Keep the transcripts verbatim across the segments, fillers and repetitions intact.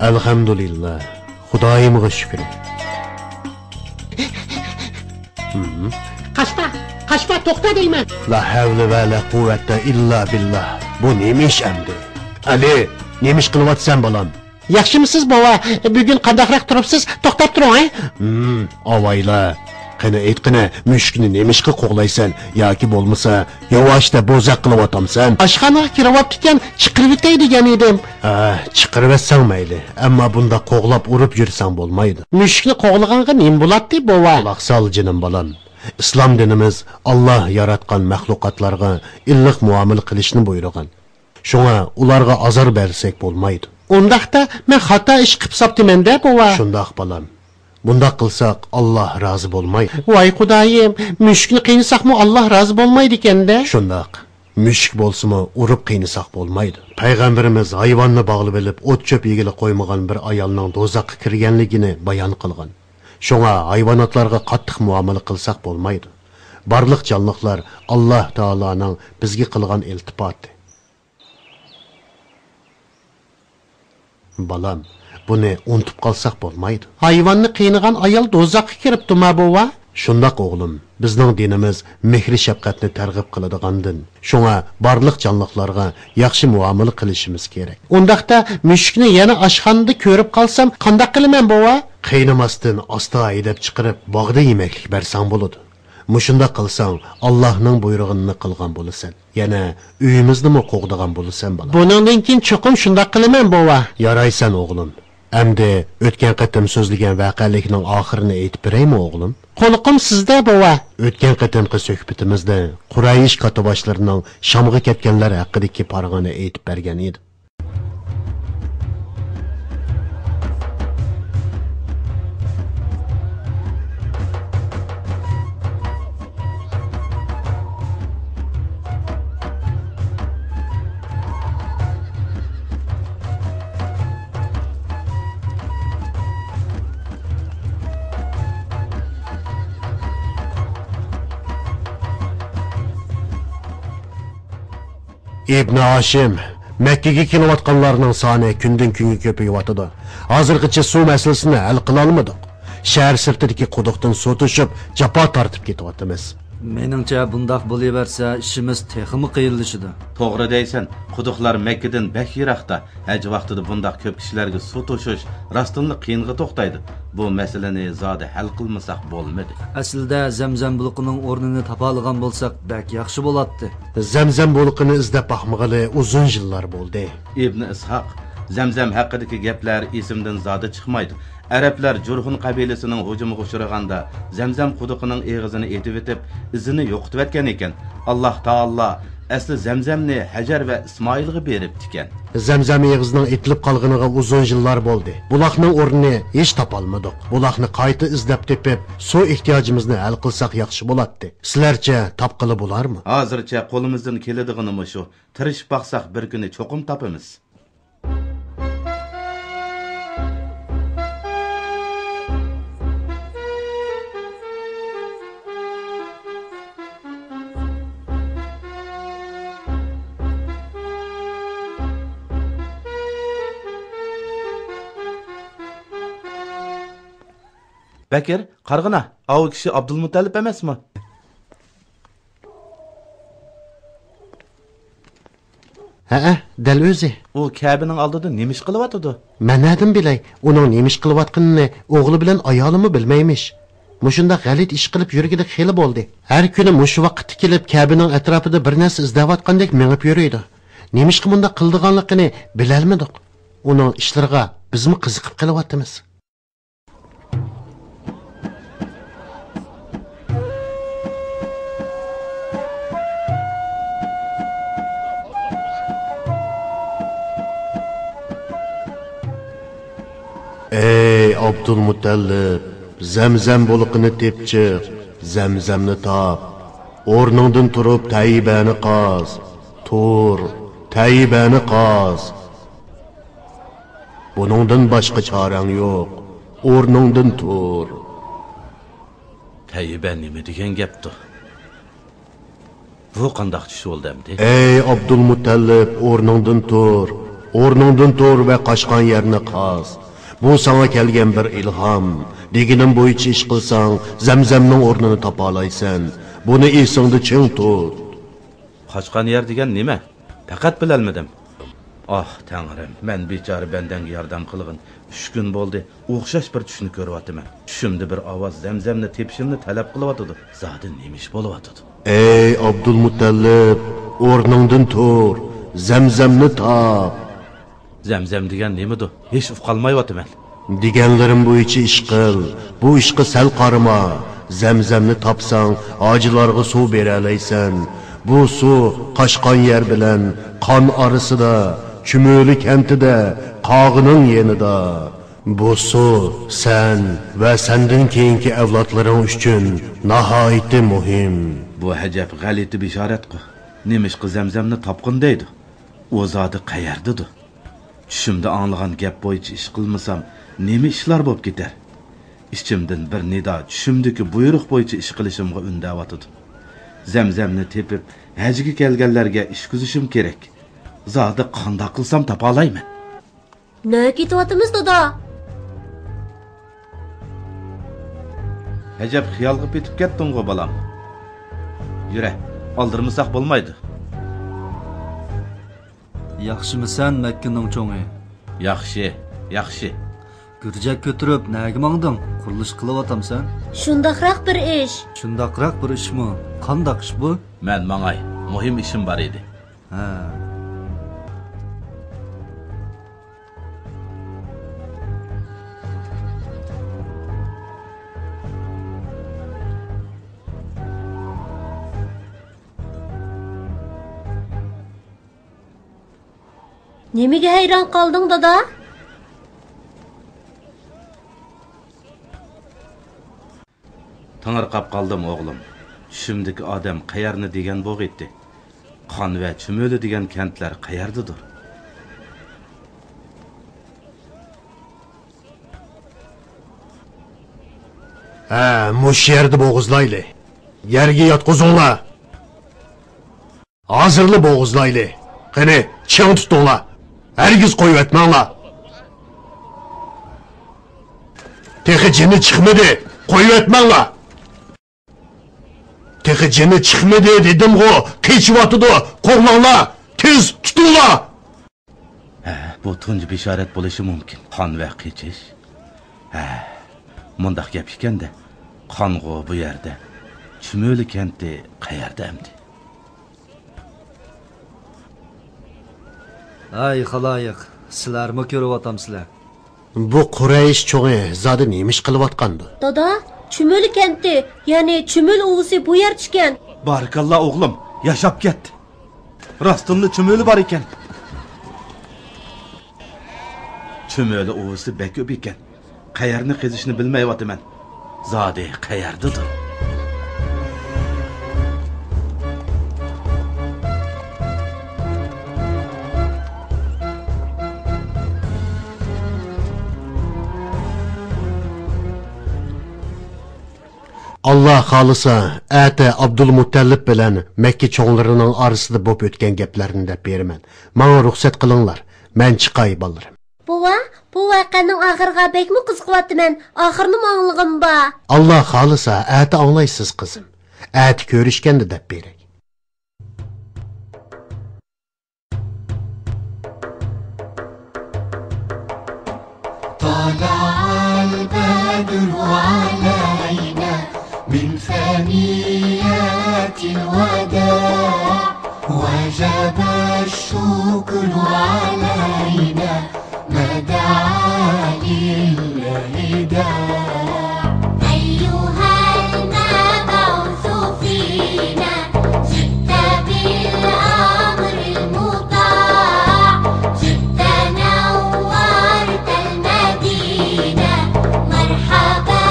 ئەلھەمدۇلىللا، خۇدايىمغا شۈكرى. ھىم. قاچما، قاچما، توختا دەيمەن. لا ھەۋلە ۋە لا قۇۋۋەتە ئىللا بىللا. بۇ نېمە ئىش ئەمدى؟ ئەلى، نېمە ئىش قىلىۋاتىسەن، بالام؟ ياخشىمۇسىز، بوۋا؟ بۈگۈن قانداقراق تۇرۇپسىز؟ توختاپ تۇرۇڭ، ھە؟ ھىم، ئاۋايلا. قېنى ئېيتقىنە، مۈشۈكنى نېمىشقا قوغلايسەن؟ ياكى بولمىسا، ياۋاشتا بوزەك قىلىۋاتامسەن؟ ئاشخانىغا كىرىۋاپتىكەن، چىقىرىۋېتەي دېگەن ئىدىم. ھە، چىقىرىۋەتسەڭ مەيلى، ئەمما بۇنداق قوغلاپ ئۇرۇپ يۈرسەڭ بولمايدۇ. مۈشۈكنى قوغلىغانغا نېمە بولاتتى، بوۋا؟ قۇلاق سال، جېنىم بالام. ئىسلام دىنىمىز ئاللا ياراتقان مەخلۇقاتلارغا ئىللىق مۇئامىلە قىلىشنى بۇيرۇغان. شۇڭا ئۇلارغا ئازار بەرسەك بولمايدۇ. ئۇنداقتا مەن خاتا ئىش قىپ ساپتىمەن-دە، بوۋا. شۇنداق، بالام. بۇنداق قىلساق، ئاللا رازى بولمايدۇ. ۋاي خۇدايىم، مۈشۈكنى قىينىساقمۇ ئاللا رازى بولمايدىكەن-دە. شۇنداق. مۈشۈك بولسىمۇ ئۇرۇپ قىينىساق بولمايدۇ. پەيغەمبىرىمىز ھايۋاننى باغلىۋېلىپ ئوت-چۆپ يېگىلى قويمىغان بىر ئايالنىڭ دوزاخقا كىرگەنلىكىنى بايان قىلغان. شۇڭا ھايۋاناتلارغا قاتتىق مۇئامىلە قىلساق بولمايدۇ. بارلىق جانلىقلار ئاللا تائالانىڭ بىزگە قىلغان ئىلتىپاتى. بالام، بۇنى ئۇنتۇپ قالساق بولمايدۇ. ھايۋاننى قىينىغان ئايال دوزاخقا كىرىپتۇما، بوۋا؟ شۇنداق، ئوغلۇم. بىزنىڭ دىنىمىز مېھرى-شەپقەتنى تەرغىب قىلىدىغان دىن. شۇڭا بارلىق جانلىقلارغا ياخشى مۇئامىلە قىلىشىمىز كېرەك. ئۇنداقتا مۈشۈكنى يەنە ئاشخانىدا كۆرۈپ قالسام، قانداق قىلىمەن، بوۋا؟ قىينىماستىن ئاستا ھەيدەپ چىقىرىپ، باغدا يېمەكلىك بەرسەڭ بولىدۇ. مۇشۇنداق قىلساڭ، ئاللاھنىڭ بۇيرۇغىنىنى قىلغان بولىسەن. يەنە ئۆيىمىزنىمۇ قوغدىغان بولىسەن، بالام. بۇنىڭدىن كېيىن چوقۇم شۇنداق قىلىمەن، بوۋا. يارايسەن، ئوغلۇم. ئەمدى ئۆتكەن قېتىم سۆزلىگەن ۋەقەلىكنىڭ ئاخىرىنى ئېيتىپ بېرەيمۇ، ئوغلۇم؟ قۇلىقىم سىزدە، بوۋا. ئۆتكەن قېتىمقى سۆھبىتىمىزدە قۇرەيش كاتتىباشلىرىنىڭ شامغا كەتكەنلەر ھەققىدىكى پارىڭىنى ئېيتىپ بەرگەن ئىدىم. ئىبنى ھاشىم، مەككىگە كېلىۋاتقانلارنىڭ سانى كۈندىن-كۈنگە كۆپىيىۋاتىدۇ. ھازىرغىچە سۇ مەسىلىسىنى ھەل قىلالمىدۇق. شەھەر سىرتىدىكى قۇدۇقتىن سۇ توشۇپ، جاپا تارتىپ كېتىۋاتىمىز. مېنىڭچە، بۇنداق بولۇۋەرسە، ئىشىمىز تېخىمۇ قىيىنلىشىدۇ. توغرا دەيسەن، قۇدۇقلار مەككىدىن بەك يىراقتا. ھەج ۋاقتىدا بۇنداق كۆپ كىشىلەرگە سۇ توشۇش راستتىنلا قىيىنغا توختايدۇ. بۇ مەسىلىنى زادى ھەل قىلمىساق بولمىدى. ئەسلىدە زەمزەم بۇلىقىنىڭ ئورنىنى تاپالىغان بولساق بەك ياخشى بولاتتى. زەمزەم بۇلىقىنى ئىزدەپ باقمىغىلى ئۇزۇن يىللار بولدى. ئىبنى ئىسھاق، زەمزەم ھەققىدىكى گەپلەر ئېسىمدىن زادى چىقمايدۇ. ئەرەبلەر جۇرھۇن قەبىلىسىنىڭ ھۇجۇمىغا ئۇچرىغاندا، زەمزەم قۇدۇقىنىڭ ئېغىزىنى ئېتىۋېتىپ، ئىزىنى يوقىتىۋەتكەن ئىكەن. ئاللاھ تائالا ئەسلى زەمزەمنى ھەجەر ۋە ئىسمائىلغا بېرىپتىكەن. زەمزەم ئېغىزىنىڭ ئېتىلىپ قالغىنىغا ئۇزۇن يىللار بولدى. بۇلاقنىڭ ئورنىنى ھېچ تاپالمىدۇق. بۇلاقنى قايتا ئىزدەپ تېپىپ، سۇ ئېھتىياجىمىزنى ھەل قىلساق ياخشى بولاتتى. سىلەرچە، تاپقىلى بولارمۇ؟ ھازىرچە قولىمىزدىن كېلىدىغىنىمۇ شۇ. تىرىشىپ باقساق، بىر كۈنى چوقۇم تاپىمىز. بەكىر، قارىغىنا، ئاۋۇ كىشى ئابدۇلمۇتەللىپ ئەمەسمۇ؟ ھەئە، دەل ئۆزى. ئۇ كەبىنىڭ ئالدىدا نېمە ئىش قىلىۋاتىدۇ؟ مەن نەدىن بىلەي؟ ئۇنىڭ نېمە ئىش قىلىۋاتقىنىنى ئوغلى بىلەن ئايالىمۇ بىلمەيمىش. مۇشۇنداق غەلىتە ئىش قىلىپ يۈرگىلى خېلى بولدى. ھەر كۈنى مۇشۇ ۋاقىتتا كېلىپ، كەبىنىڭ ئەتراپىدا بىر نەرسە ئىزدەۋاتقاندەك مېڭىپ يۈرىدۇ. نېمىشقا مۇنداق قىلىدىغانلىقىنى بىلەلمىدۇق. ئۇنىڭ ئىشلىرىغا بىزمۇ قىزىقىپ قېلىۋاتىمىز. ئەي ئابدۇلمۇتەللىپ، زەمزەم بۇلىقىنى تېپىپ چىق، زەمزەمنى تاپ. ئورنۇڭدىن تۇرۇپ تەييىبەنى قاز. تۇر، تەييىبەنى قاز. بۇنىڭدىن باشقا چارەڭ يوق. ئورنۇڭدىن تۇر. تەييىبە نېمە دېگەن گەپتۇ؟ بۇ قانداق چۈش بولدى ئەمدى؟ ئەي ئابدۇلمۇتەللىپ، ئورنۇڭدىن تۇر. ئورنۇڭدىن تۇر ۋە قاچقان يەرنى قاز. بۇ ساڭا كەلگەن بىر ئىلھام. دېگىنىم بويىچە ئىش قىلساڭ، زەمزەمنىڭ ئورنىنى تاپالايسەن. بۇنى ئېسىڭدە چىڭ تۇت. قاچقان يەر دېگەن نېمە؟ پەقەت بىلەلمىدىم. ئاھ، تەڭرىم، مەن بىچارە بەندەڭگە ياردەم قىلغىن. ئۈچ كۈن بولدى، ئوخشاش بىر چۈشنى كۆرۈۋاتىمەن. چۈشۈمدە بىر ئاۋاز زەمزەمنى تېپىشىمنى تەلەپ قىلىۋاتىدۇ. زادى نېمە ئىش بولۇۋاتىدۇ؟ ئەي ئابدۇلمۇتەللىپ، ئورنۇڭدىن تۇر، زەمزەمنى تاپ. زەمزەم دېگەن نېمىدۇ؟ ھېچ ئۇقالمايۋاتىمەن. دېگەنلىرىم بويىچە ئىش قىل. بۇ ئىشقا سەل قارىما. زەمزەمنى تاپساڭ، ھاجىلارغا سۇ بېرەلەيسەن. بۇ سۇ قاچقان يەر بىلەن قان ئارىسىدا، چۈمۈلە كەنتىدە، قاغىنىڭ يېنىدا. بۇ سۇ سەن ۋە سەندىن كېيىنكى ئەۋلادلىرىڭ ئۈچۈن ناھايىتى مۇھىم. بۇ ئەجەب غەلىتە بېشارەتقۇ. نېمىشقا زەمزەمنى تاپقىن دەيدۇ؟ ئۇ زادى قەيەردىدۇ؟ چۈشۈمدە ئاڭلىغان گەپ بويىچە ئىش قىلمىسام، نېمە ئىشلار بولۇپ كېتەر؟ ئىچىمدىن بىر نىدا چۈشۈمدىكى بۇيرۇق بويىچە ئىش قىلىشىمغا ئۈندەۋاتىدۇ. زەمزەمنى تېپىپ، ھەجگە كەلگەنلەرگە ئىچكۈزۈشۈم كېرەك. زادى قانداق قىلسام تاپالايمەن؟ نەگە كېتىۋاتىمىز، دادا؟ ئەجەب خىيالغا پېتىپ كەتتىڭغۇ، بالام. يۈرە، ئالدىرىمىساق بولمايدۇ. ياخشىمىسەن، مەككىنىڭ چوڭى؟ ياخشى، ياخشى. گۈرجەك كۆتۈرۈپ نەگە ماڭدىڭ؟ قۇرۇلۇش قىلىۋاتامسەن؟ شۇنداقراق بىر ئىش. شۇنداقراق بىر ئىشمۇ؟ قانداق ئىش بۇ؟ مەن ماڭاي، مۇھىم ئىشىم بار ئىدى. ھە. نېمىگە ھەيران قالدىڭ، دادا؟ تېڭىرقاپ قالدىم، ئوغلۇم. چۈشۈمدىكى ئادەم قەيەرنى دېگەن بوغىيتتى؟ قان ۋە چۈمۈلە دېگەن كەنتلەر قەيەردىدۇر؟ ھە، مۇشۇ يەردە بوغۇزلايلى. يەرگە ياتقۇزۇڭلار. ھازىرلا بوغۇزلايلى. قېنى، چىڭ تۇتۇڭلار. ھەرگىز قويۇۋەتمەڭلار. تېخى جېنى چىقمىدى. قويۇۋەتمەڭلار. تېخى جېنى چىقمىدى دېدىمغۇ. قېچىۋاتىدۇ. قوغلاڭلار. تېز تۇتۇڭلار. ھە، بۇ تۇنجى بېشارەت بولۇشى مۇمكىن. قان ۋە قېچىش. ھە، مۇنداق گەپ ئىكەندە، قانغۇ بۇ يەردە. چۈمۈلە كەنتى قەيەردە ئەمدى؟ ھەي خالايىق، سىلەرمۇ كۆرۈۋاتامسىلەر؟ بۇ قۇرەيش چوڭى زادى نېمە ئىش قىلىۋاتقاندۇ؟ دادا، چۈمۈلە كەنتى، يەنى چۈمۈلە ئۇۋىسى بۇ يەردە ئىكەن. بارىكاللا ئوغلۇم، ياشاپ كەت. راستتىنلا چۈمۈلە بار ئىكەن. چۈمۈلە ئۇۋىسى بەك كۆپ ئىكەن. قەيەرنى قېزىشنى بىلمەيۋاتىمەن. زادى قەيەردىدۇر؟ ئاللا خالىسا، ئەتە ئابدۇلمۇتەللىپ بىلەن مەككە چوڭلىرىنىڭ ئارىسىدا بولۇپ ئۆتكەن گەپلەرنى دەپ بېرىمەن. ماڭا رۇخسەت قىلىڭلار، مەن چىقاي، بالىلىرىم. بوۋا، بۇ ۋەقەنىڭ ئاخىرىغا بەكمۇ قىزىقىۋاتىمەن. ئاخىرىنىمۇ ئاڭلىغۇم بار. ئاللا خالىسا، ئەتە ئاڭلايسىز، قىزىم. ئەتە كۆرۈشكەندە دەپ بېرەي. طلع البدر علينا من ثنيات الوداع، وجب الشكر علينا ما دعا لله داع. أيها المبعوث فينا، جئت بالأمر المطاع، جئت نورت المدينة، مرحبا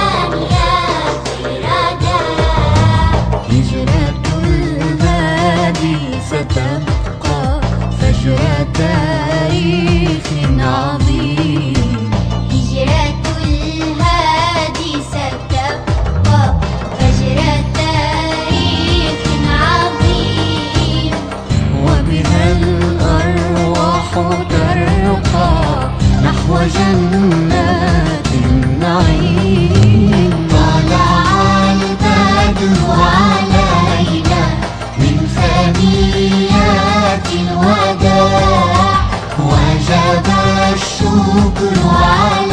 يا خير داع. هجرة الهادي ستبقى فجر تاريخ Coucou,